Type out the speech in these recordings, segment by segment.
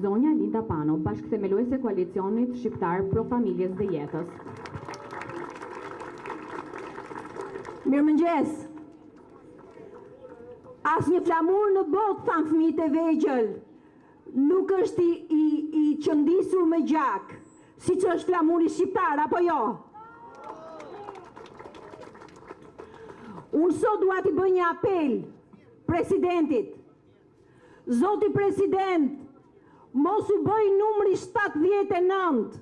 Zonja Linda Pano, bashkëthemeluese e Koalicionit Shqiptar Pro Familjes dhe Jetës. Mirëmëngjes. Asnjë flamur në botë, thanë fëmijët e vegjël, nuk është i, i, i qëndisur me gjak, siç është flamuri shqiptar, apo jo? Unë sot dua t'i bëj një apel presidentit. Zoti president, mos u bëj numri 79.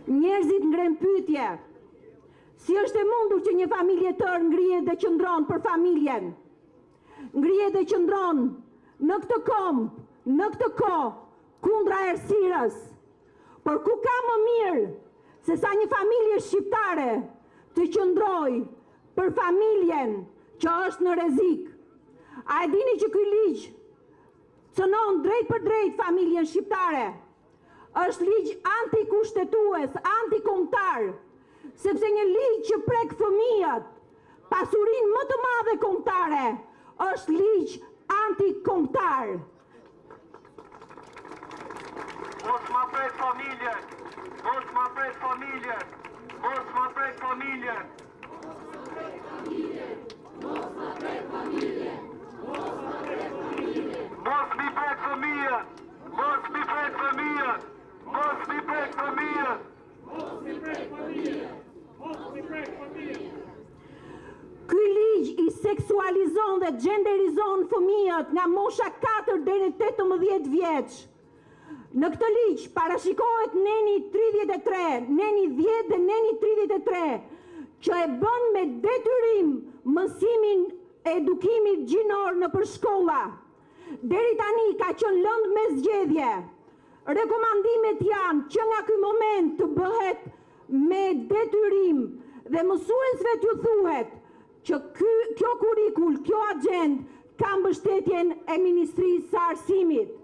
Njerëzit ngrenë pyetje. Si është e mundur që një familje e tërë ngrihet dhe qëndron për familjen? Ngrihet dhe qëndron në këtë komb, në këtë kohë, kundra errësirës. Por ku ka më mirë se sa një familje shqiptare të qëndrojë për familjen që është në rrezik? A e dini që ky ligj cënon drejtpërdrejt familjen shqiptare? Është ligj antikushtetues, antikombëtar, sepse një ligj që prek fëmijët, pasurinë më të madhe kombëtare, është ligj antikombëtar. Mos ma prek familjen! Mos ma prek familjen! Mos ma prek familjen! Mos mi prek fëmijën! Mos mi prek fëmijën! Mos mi prek fëmijën! Ky ligj i seksualizon dhe xhenderizon fëmijët nga mosha 4 deri në 18 vjeç. Në këtë ligj parashikohet neni 33, neni 10 dhe neni 33, që e bën me detyrim mësimin e edukimit gjinor nëpër shkolla. Deri tani ka qenë lëndë me zgjedhje. Rekomandimet janë që nga ky moment të bëhet me detyrim dhe mësuesve t'ju thuhet që ky, kjo kurrikul, kjo agjendë ka mbështetjen e Ministrisë së Arsimit.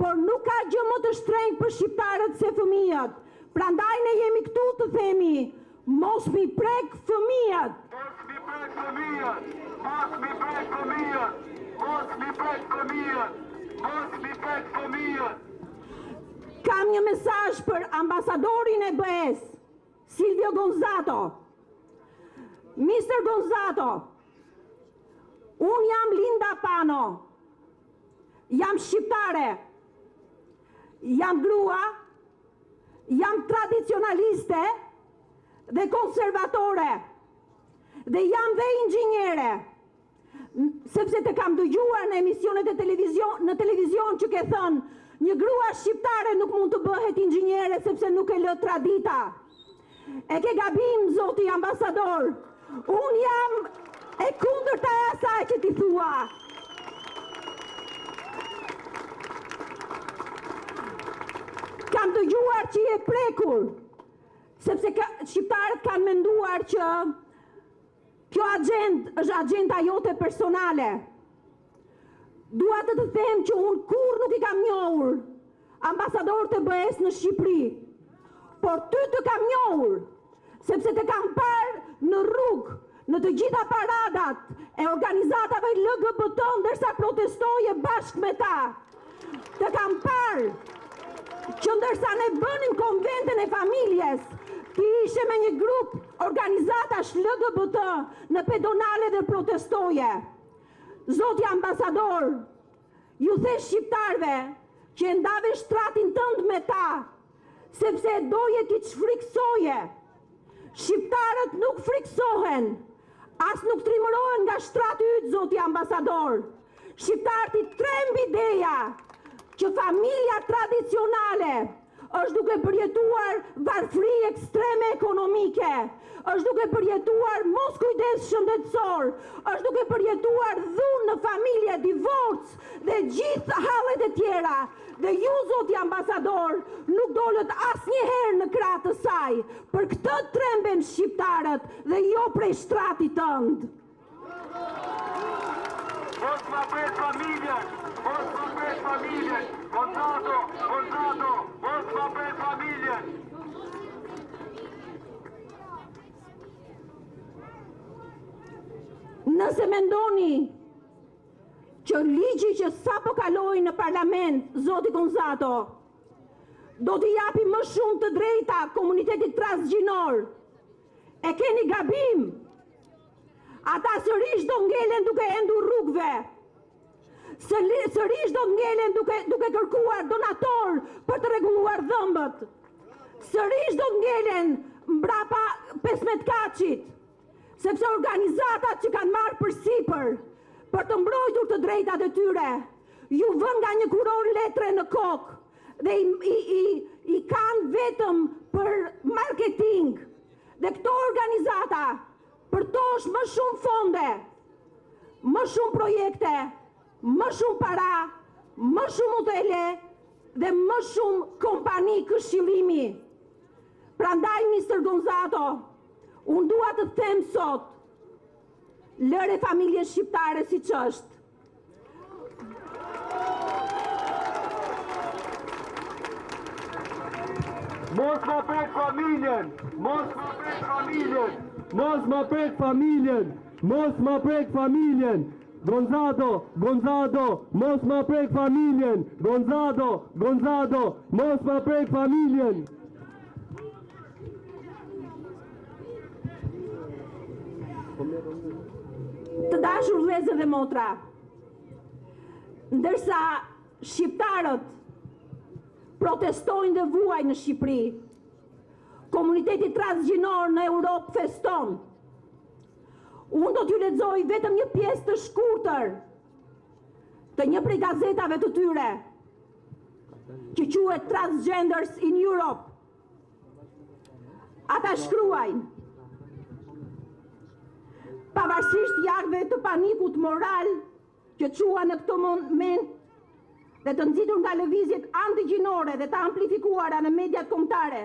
Por nuk ka gjë më të shtrenjtë për shqiptarët se fëmijët. Prandaj ne jemi këtu të themi, mos mi prek fëmijët. Mos mi prek fëmijët! Mos mi prek fëmijët! Mos mi prek fëmijët! Mos mi prek fëmijët! Kam një mesazh për ambasadorin e BE-s, Silvio Gonzato. Mr. Gonzato, unë jam Linda Pano, jam shqiptare, jam grua, jam tradicionaliste dhe konservatore dhe jam dhe inxhiniere. Sepse të kam dëgjuar në emisionet e televizion, në televizion që ke thënë, një grua shqiptare nuk mund të bëhet inxhiniere sepse nuk e lë tradita. E ke gabim, zoti ambasador. Unë jam e kundërta e asaj që ti thua. Kam dëgjuar që je prekur, sepse ka, shqiptarët kanë menduar që kjo agjendë është agjenda jote personale. Dua të të them që unë kurrë nuk i kam njohur ambasadorët e BE-s në Shqipëri, por ty të kam njohur, sepse të kam parë në rrugë, në të gjitha paradat e organizatave LGBT ndërsa protestoje bashkë me ta. Të kam parë që ndërsa ne bënim konventën e familjes, ti ishe me një grup organizatash LGBT në pedonale dhe protestoje. Zoti ambasador, ju the shqiptarëve që e ndave shtratin tënd me ta, sepse doje t'i çfrikësoje. Shqiptarët nuk frikësohen, as nuk trimërohen nga shtrati yt, zoti ambasador. Shqiptarët i tremb ideja që familja tradicionale është duke përjetuar varfëri ekstreme ekonomike, është duke përjetuar mos kujdes shëndetësor, është duke përjetuar dhunë në familje, divorc dhe gjithë hallet e tjera. Dhe ju, zoti ambasador, nuk dolët asnjëherë në krah të saj. Për këtë tremben shqiptarët dhe jo prej shtratit tënd. Mos ma prek familjen! Mos ma prek familjen! Gonzato! Gonzato! Mos ma prek familjen! Nëse mendoni që ligji që sapo kaloi në parlament, zoti Gonzato, do t'i japi më shumë të drejta komunitetit transgjinor, e keni gabim. Ata sërish do ngelen duke endur rrugëve. Sërish do ngelen duke, duke kërkuar donator për të rregulluar dhëmbët. Sërish do ngelen mbrapa 15 kaçit. Sepse organizatat që kanë marrë përsipër për të mbrojtur të drejtat e tyre, ju vënë nga një kurorë letre në kokë dhe i, i, i, i kanë vetëm për marketing. Dhe këto organizata për to është më shumë fonde, më shumë projekte, më shumë para, më shumë hotele dhe më shumë kompani këshillimi. Prandaj, Mr. Gonzato, unë dua të them sot, lëre familjen shqiptare siç është. Mos ma prek familjen! Mos ma prek familjen! Mos ma prek familjen! Mos ma prek familjen! Gonzato, Gonzato, mos ma prek familjen! Gonzato, Gonzato, mos ma prek familjen! Të dashur vëllezër dhe motra, ndërsa shqiptarët protestojnë dhe vuajnë në Shqipëri, komuniteti transgjinor në Europë feston. Unë do t'ju lexoj vetëm një pjesë të shkurtër të një prej gazetave të tyre, që quhet Transgenders in Europe. Ata shkruajnë, pavarësisht javëve të panikut moral që çuan në këtë moment dhe të nxitur nga lëvizjet antigjinore dhe të amplifikuara në mediat kombëtare,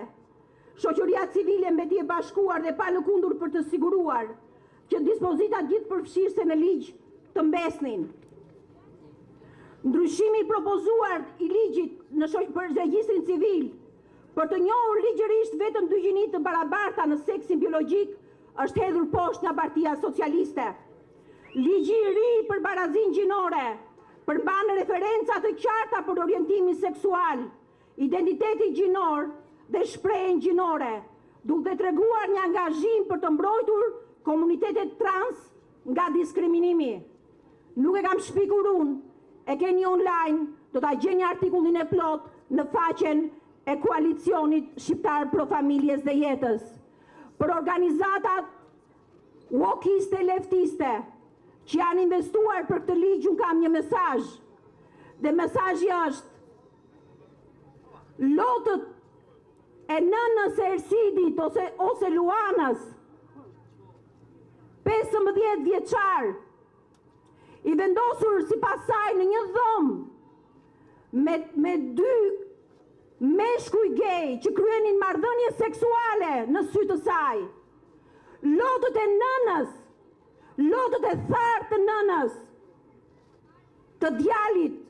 shoqëria civile mbeti e bashkuar dhe palëkundur për të siguruar që dispozitat gjithëpërfshirëse në ligj të mbesnin. Ndryshimi i propozuar i ligjit në për regjistrin civil për të njohur ligjërisht vetëm dy gjini të barabarta në seksin biologjik është hedhur poshtë nga Partia Socialiste. Ligji i ri për barazinë gjinore përmban referenca të qarta për orientimin seksual, identitetin gjinor dhe shprehjen gjinore, duke treguar një angazhim për të mbrojtur komunitetet trans nga diskriminimi. Nuk e kam shpikur unë, e keni online, do ta gjeni artikullin e plot në faqen e koalicionit shqiptar pro familjes dhe jetës. Për organizatat wokiste leftiste që janë investuar për këtë ligj, unë kam një mesazh. Dhe mesazhi është lotët e nënës së Ersidit ose ose Luanës 15 vjeçar i vendosur sipas saj në një dhomë me me dy meshkuj gej që kryenin marrëdhënie seksuale në sy të saj. Lotët e nënës, lotët e tharë të nënës, të djalit,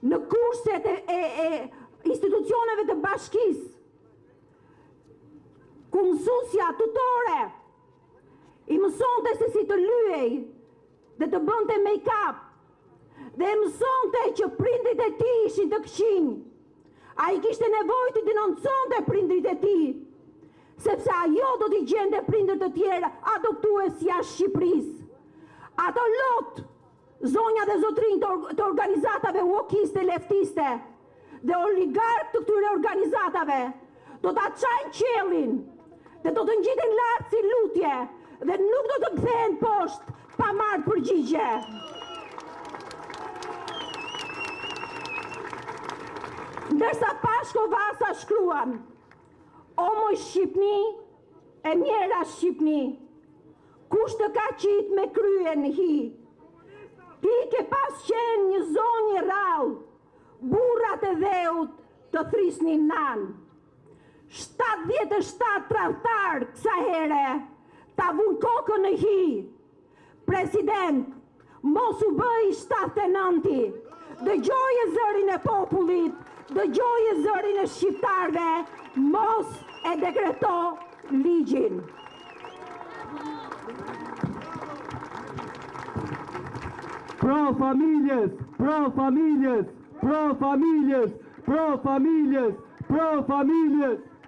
në kurset e, e, e institucioneve të bashkisë, ku mësuesja tutore i mësonte se si të lyej dhe të bënte make-up dhe e mësonte që prindrit e tij ishin të këqinj. Ai kishte nevojë të denonconte prindrit e tij, sepse ajo do t'i gjente prindër të tjerë adoptues jashtë Shqipërisë. Ato lot, zonja dhe zotrinj të, të organizatave wokiste leftiste dhe oligarkë të këtyre organizatave, do ta çajnë qiellin dhe do të ngjiten lart si lutje dhe nuk do të kthehen poshtë pa marrë përgjigje. Ndërsa Pashko Vasa shkruan, o moj Shqipni, e mjera Shqipni, kush të ka qitë me krye në hi? Ti ke pas qenë një zonjë e rrallë, burrat e dheut të thrisnin nanë. 77 tradhtar kësa here, ta vun kokën në hi. President, mos u bëj 79-ti, dëgjoje zërin e popullit, dëgjoje zërin e shqiptarëve, mos e dekreto ligjin. Pro familjes, pro familjes, pro familjes, pro familjes, pro familjes.